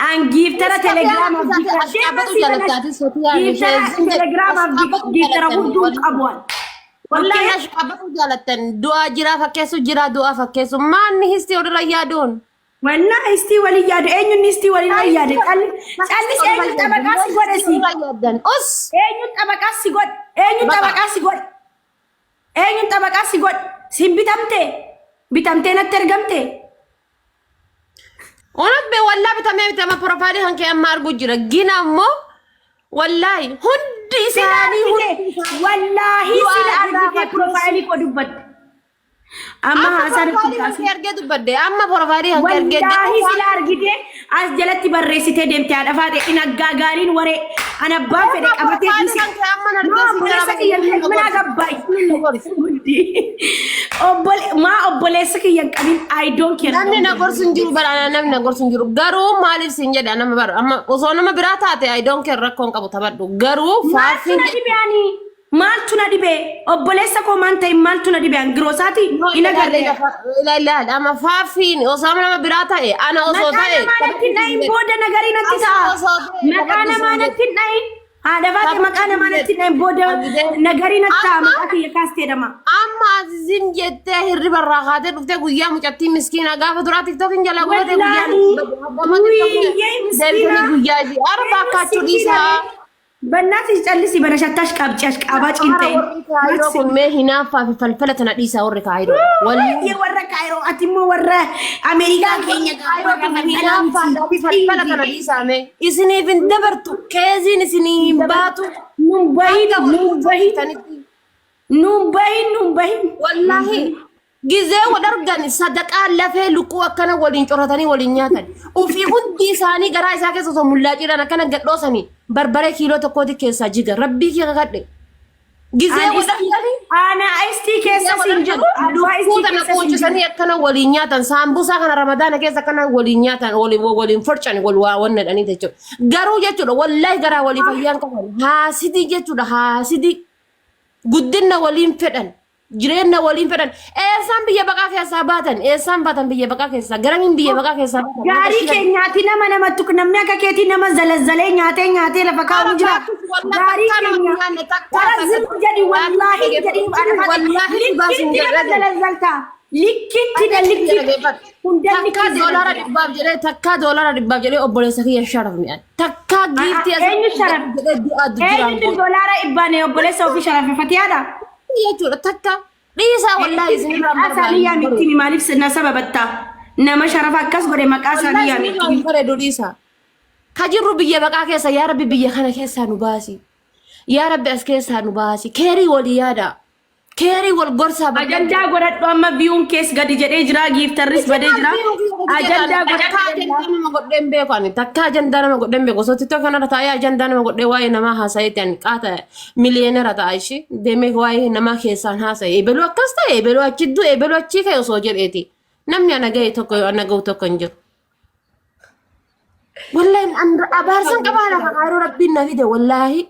An giiftara telegiraamaaf giiftara giiftara telegiraamaaf giiftara hudduu qabu an. Wallaahi ashqabatu jaalattan du'aa jiraa fakkeessu jiraa du'aa fakkeessu maanni histii walirra yaaduun. Wannaa istii waliin yaade, eenyuun istii waliin yaade? Callis, eenyu xabaqaa si godhe si? Us. Eenyu xabaqaa si godhe? Eenyu xabaqaa si godhe? Eenyu xabaqaa si godhe? Siin bitamte, bitamtee natti ergamte. Onabbe wallaa bitamee bitama profile kan kee amma arguu jira. Gina ammoo wallaahi hundi isaanii hundi Wallaahi sila argite profile koo dubbatte. Amma haasaa amma nutti profile kan kaasu. kee argee dubbadde, amma profile kan kee argee. Wallaahi sila argite as jalatti barreessitee deemte, haadha faate in aggaagaaliin waree an abbaan fedhe qabatee Profile dhiise. kan kee amma argee Maa si obboleessa kiyya hin ta'in mana gabbaay. Maa obboleessa kiyya hin qabin, I don't care. Namni na gorsu hin jiru bara, namni na gorsu hin jiru. Garuu maaliif siin jedha, nama bara amma osoo nama biraa taate I don't care, rakkoon qabu, taphadhu. Garuu Maaltu faaffiin na dhibe ani? Maaltu na dhibe? Obboleessa koo maan ta'in maaltu na dhibe? Angiroosaati hin agarre. Ilaali, amma faaffiin osoo nama biraa ta'e, ana osoo Maqaa ta'e namaa natti hin dhahin, booda nagarii natti ta'a. Maqaa namaa natti hin dhahin. Haadha faate, maqaa namaa natti hin dhahin, booda nagarii natti ta'a, maqaa kiyya kaastee dhama. Amma azizin jettee hirriba irraa kaatee dhuftee guyyaa mucattii miskiina gaafa duraa TikTokin jalaa godhatee guyyaa Wallaahi, wiiyyee miskiina. deebitanii guyyaa ishii arba akkaachuu dhiisaa. Bannaatis callisi bana shattaash qabci ashqaabaa ciin ta'in. Warri Kaayiroo kun mee hinaaffaa fi falfala tana dhiisaa, warri Kaayiroo. Baay'ee warra Kaayiroo, ati immoo warra Ameerikaa keenya. Hinaaffaa fi falfala kana dhiisaa mee. Isiniif hin dabartu, keeziin isinii hin baatu. Nun bahin, nun bahin, nun bahin, nun bahin. Wallaahi gizee wal argan sadaqaa lafee lukkuu akkana waliin coratanii waliin nyaatan. Ufii hundi isaanii garaa isaa keessa osoo mullaaciidhaan akkana gadhoosanii barbaree kiiloo tokkooti keessaa jiga. Rabbii kee kakadhe. Gizee wal arganii Ana istii keessa siin jiru. Abbaa lukkuu istii tana keessa siin jiru. quuchisanii akkana waliin nyaatan, saambusaa kana Ramadaana keessa akkana waliin nyaatan, waliin waliin forcan, wal waa wanna jedhanii jechuudha. Garuu jechuudha, wallaahi garaa walii fayyaan qaban, haasidii jechuudha, haasidii guddina waliin fedhan, jireenya waliin fedhan. Eessaan biyya baqaa keessaa baatan? Eessaan baatan biyya baqaa keessaa? Garamiin biyya baqaa keessaa baatan? Gaarii keenyaati nama namatti, namni akka keetii nama zalazzalee nyaatee nyaatee lafa kaa'u jira. Gaarii keenya tara zim jedhi, wallaahi jedhi, likkitti nama zalazzalta. Likkitti na likkitti. Hunda Takkaa likkitti. $100 jedhee, takkaa $100 jedhee obboleessa kiyya sharafni ani. Takkaa giiftii as Eenyu sharaf? jedhee du'aa jiraan Eenyutu $100 obboleessa ofii sharafe, Fatiyaadha? jechuudha, takka dhiisaa, wallaahi isinirraa Maqaa isaanii yaamitti, maaliif na sababatta? Nama sharafa akkas godhe maqaa isaanii Wallaahi yaamitti. isinirraa hin bareedu, dhiisaa. Ka jirru biyya baqaa keessa, yaa Rabbi biyya kana keessaa nu baasi. Yaa Rabbi as keessaa nu baasi. Keerii walii yaada. Keerii wal gorsaa bakka. Ajandaa godhadhu, amma viewn kees gadi jedhee jira, giiftarris badee jira. Ajandaa Takkaa godhadhu. ajandaa nama godheen beeku ani. Takkaa ajandaa nama godheen beeku. Osoo TikTok kanarra taa'ee ajandaa nama godhee waa'ee namaa haasa'eeti ani qaata millionaire ta'a ishee. Deemee waa'ee namaa keessaan haasa'e. Ebeluu akkas ta'e, ebeluu achi du'e, ebeluu achii ka'e osoo jedheeti. Namni ana ga'e tokko, ana ga'u tokko hin jiru. Wallaahi an abaarsan qabaa lafa kaayiroo Rabbiin na fide wallaahi.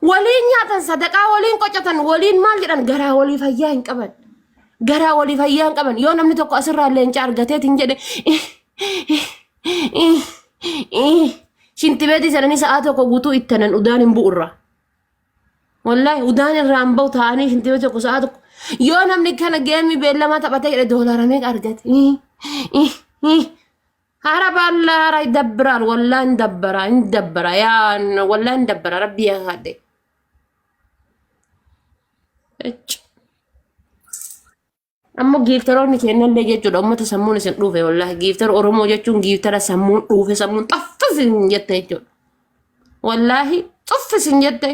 Waliin nyaatan, sadaqaa waliin qocatan, waliin maal jedhan, garaa walii fayyaa hin qaban. Garaa walii fayyaa hin qaban. Yoo namni tokko asirraa leenca argateetiin jedhe, shintibeetii sananii sa'aa tokko guutuu ittanan, udaan hin bu'urra. Wallaahi udaan irraa hin ba'u, taa'anii shintibeetii tokko sa'aa tokko. Yoo namni kana game beellamaa taphatee jedhe doolaara meeqa argate? Hara baallaa hara dabbiraal, wallaahi hin dabbara, hin dabbara, yaa wallaahi hin dabbara, Rabbii yaa kadhe. Ammoo giiftaroonni kennallee jechuudha, uummata sammuun isin dhuufe, wallaahi giiftara Oromoo jechuun giiftara sammuun dhuufe, sammuun xaffis hin jette jechuudha. Wallaahi xuffis hin jette.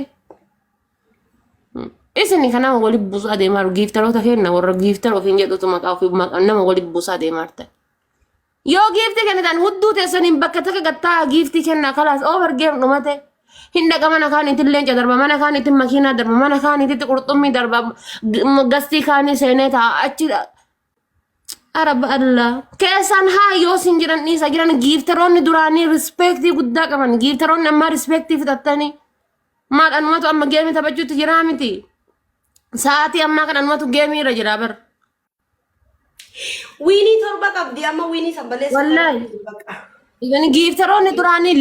Isin kana walitti buusaa deemaa jiru, giiftaroota kenna, warra giiftara ofiin jedhutu maqaa ofii nama walitti buusaa deemaa jirta. Yoo giiftii kennitan hudduu teessaniin bakka takka gattaa giiftii kennaa, kalaas, over, game dhumate. Hin dhaqa, mana kaaniitiin leenca darba, mana kaaniitiin makiinaa darba, mana kaaniititti qurxummii darba, gastii kaanii seenee taa'a achi. Araba Allah. Keessaan haa yoo sin jiran dhiisa jiran, giiftaroonni duraanii respect guddaa qaban, giiftaroonni ammaa respect fixattanii. Maal, anumatu amma game taphachuutti jiraa miti. Sa'aatii ammaa kana anumatu game irra jira bar. Win 7 qabdi, amma win san balleessu. Wallaahi. Bakka. Gifteroonni duraanii